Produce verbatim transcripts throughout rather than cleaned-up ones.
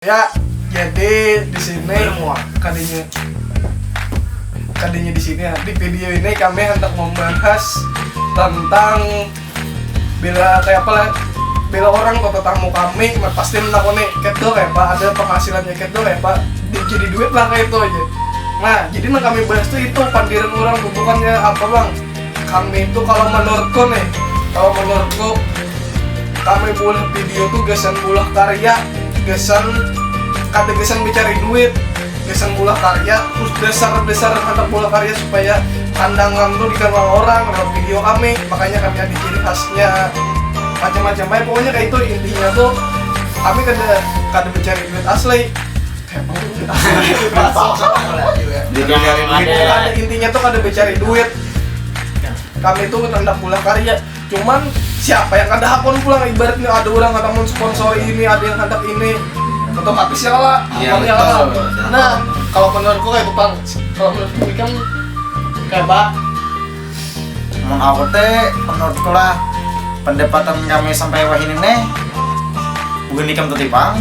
Ya, jadi di sini kadanya kadanya di sini ya, di video ini kami hendak membahas tentang bila kayak apa lah, bila orang atau tetamu kami pasti menakuni kedo kayak apa, ada penghasilannya kedo kayak apa, di- jadi duit lah kayak itu aja. Nah, jadi yang kami bahas tuh itu pandiran orang tuh bukannya apa, Bang. Kami itu kalau menurutku nih, kalau menurutku kami buat video tuh gasan buat karya, gasan kada gasan mencari duit, gasan buat karya, terus dasar-dasar hendak buat karya supaya pandangan tuh dikenal orang lewat video kami, makanya kami ada ciri khasnya macam-macam aja pokoknya kayak itu intinya tuh kami kada kada mencari duit asli. Jadi nyari duit ya. Kada intinya tuh kada mencari duit, kami tuh hendak buat karya, cuman siapa yang kada hakun pulang, ibaratnya ada orang hendak mensponsori ini, ada yang hendak ini, otomatis ya lah. Iya, Akunnya betul, lah. betul. Nah, kalau menurutku kayak itu, Bang, kalau menurutku kan kayak apa? Mun aku teh menurutku lah, pendapatan kami sampai wahini nih, bukan ikam tuh tipang,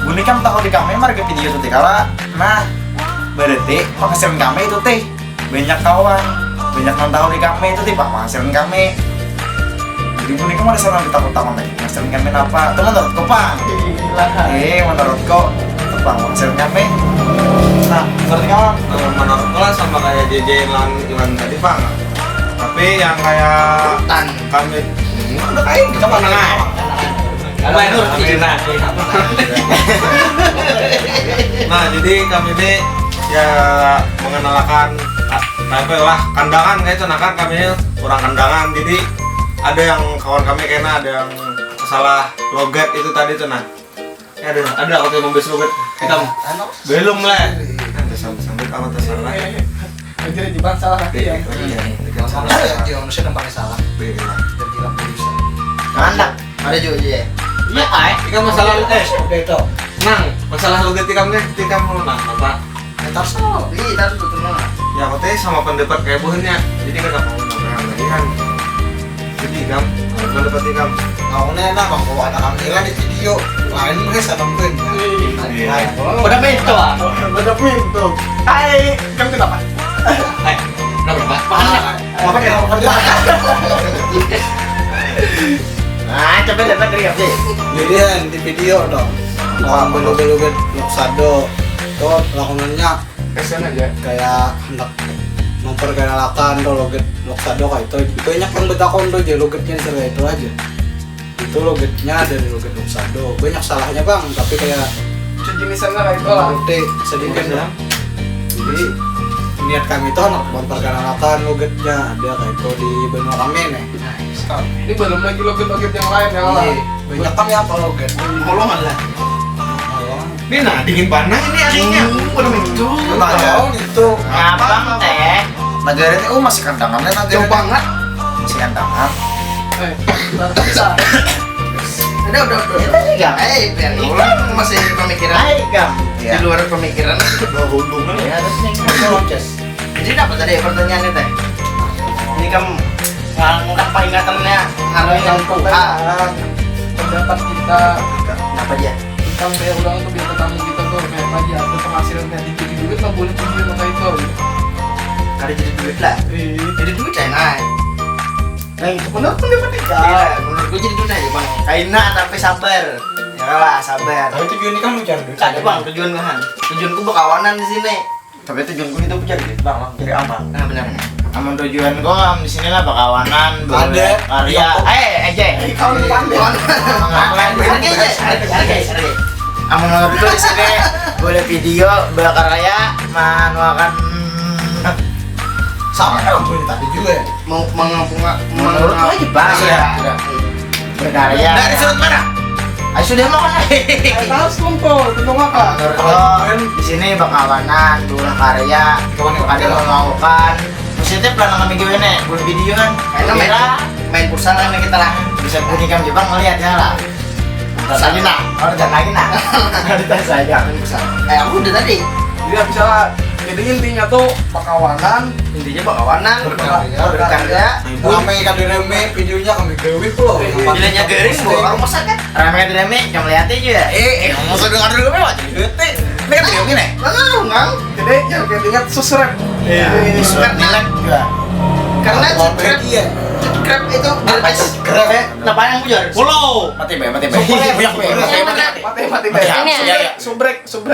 bukan ikam tahu di kami marga video tuh tikala. Nah, berarti penghasilan kami itu teh banyak kawan, banyak yang tahu di kami itu tipang penghasilan kami. Jadi bukan ikam ada salah kita utama lagi penghasilan kami apa? Itu menurutku, Pang. Eh, menurutku itu, Pang, penghasilan kami. Nah, berarti kawan. Menurutku lah sama kayak J J lawan Iwan tadi, Bang. Tapi yang kayak Tan. Kami Ayo kita mana? Apa itu? Nah, jadi kami ini ya mengenalkan ah, apa lah, Kandangan kayak itu, nah kan kami ini orang Kandangan. Jadi ada yang kawan kami kena, ada yang masalah logat itu tadi tuh, nah. Ya, ada ada aku yang membeli logat. Kita Anu, belum lah. Sampai sampai apa terserah. Jadi di bang salah hati ya. manusia, dia manusia dan pakai salah. Dan gila bisa. Anak. Ada juga dia. Iya, ai. Kita masalah eh Udah itu. Nang, masalah logat tikam nih, tikam mau nang apa? Entar salah. Iya, entar betul lah. Ya aku teh sama pendapat kayak buhannya. Jadi kada mau nang lagi kan. Jadi kam, pendapat tikam. Aku nih enak bang, kalau ada kamera di video lain guys ada mungkin. Iya. Udah pintu ah. Ada pintu. Hai, kamu kenapa? Udah berapa? Mana? Apa ya? Nah, coba datang ke Riyad deh. Jadi di video dong. Orang belu-belu loksado. Tuh lakonannya Kasian aja. Kayak hendak memperkenalkan tuh logat loksado kayak itu. Banyak yang betakon tuh aja logatnya kayak itu aja. Itu logatnya dari logat loksado. Banyak salahnya bang, tapi kayak Jenisnya kayak itu lah. ngerti sedikit lah. Jadi niat kami itu hendak memperkenalkan logatnya dia kayak itu di benua kami nih. Ini belum lagi logat-logat yang lain ya lah. Iya, banyak kami apa logat? Tolong lah. Ini nah dingin banget ini anginnya. Udah itu. Tahu gitu. Ngapang teh? Negara ini oh masih Kandangan nih negara. Jauh banget. Masih Kandangan. Eh, bisa. Udah udah udah. Iya. Eh biar orang masih pemikiran Hai, Kam. di luar pemikiran. Hubungan. Ya, terus nih, Kam. Ces. Jadi apa tadi pertanyaannya teh? Ini kamu ngangkat peringatannya anu yang Tuhan. Pendapat kita Apa dia? tentang kayak orang tuh biar tamu kita tuh kayak apa aja ada penghasilan kayak dikit duit lah boleh video maka itu. Kada jadi duit lah. Ih, Jadi duit saya naik. nah itu benar pendapat kita. Iya, menurutku jadi duit aja bang. Kaina tapi sabar. Ya lah sabar. Tapi tujuan ini kan mencari duit. Kada bang tujuan kan. Tujuanku berkawanan di sini. Tapi tujuanku itu jadi bang, jadi apa? Nah benar. Namun tujuan gua di sini lah berkawanan, Ada. Karya. Eh, aja. Kawan kawan. Mengapa? Harga aja, harga harga. Amun menurutku di sini boleh video berkarya manuakan Sama dong boleh tapi juga. Mau mengapunga Menurutku aja bang. Iya. Berkarya. Dari sudut mana? Ayo sudah mau kan? Tahu tumpul, tentang apa? Menurutku di sini berkawanan, berkarya, ada melakukan positif lah nang video ini, buat video kan. Ayo, main, Kira main futsal kan kita lah. Bisa bunyi kan juga ngeliat ya lah. Terus lagi nah, kalau jangan lagi nah. Kita saja kan bisa. Eh aku udah tadi. Jadi bisa lah di Jadi intinya tuh perkawanan, Intinya bakawanan, berkarya, berkarya. Ramai kada ramai videonya kami gawe pulo. Bilanya garing bawa orang masak kan. Ramai kada ramai, kamu lihat aja. Eh, eh, maksud dengan dulu kami wajib duit nih. Ini kan tidak gini. Lalu mang, jadi jangan ingat subscribe. Iya. Jadi, Subscribe. Bilang juga. Karena Kalau subscribe, media. Subscribe itu Apa gratis. subscribe? Eh, kenapa yang bujur? Follow. Mati be, mati be. Subscribe. Banyak be. Yang mana? Mati, mati, Mati, mati. Ini ya, ya. Subrek, subrek.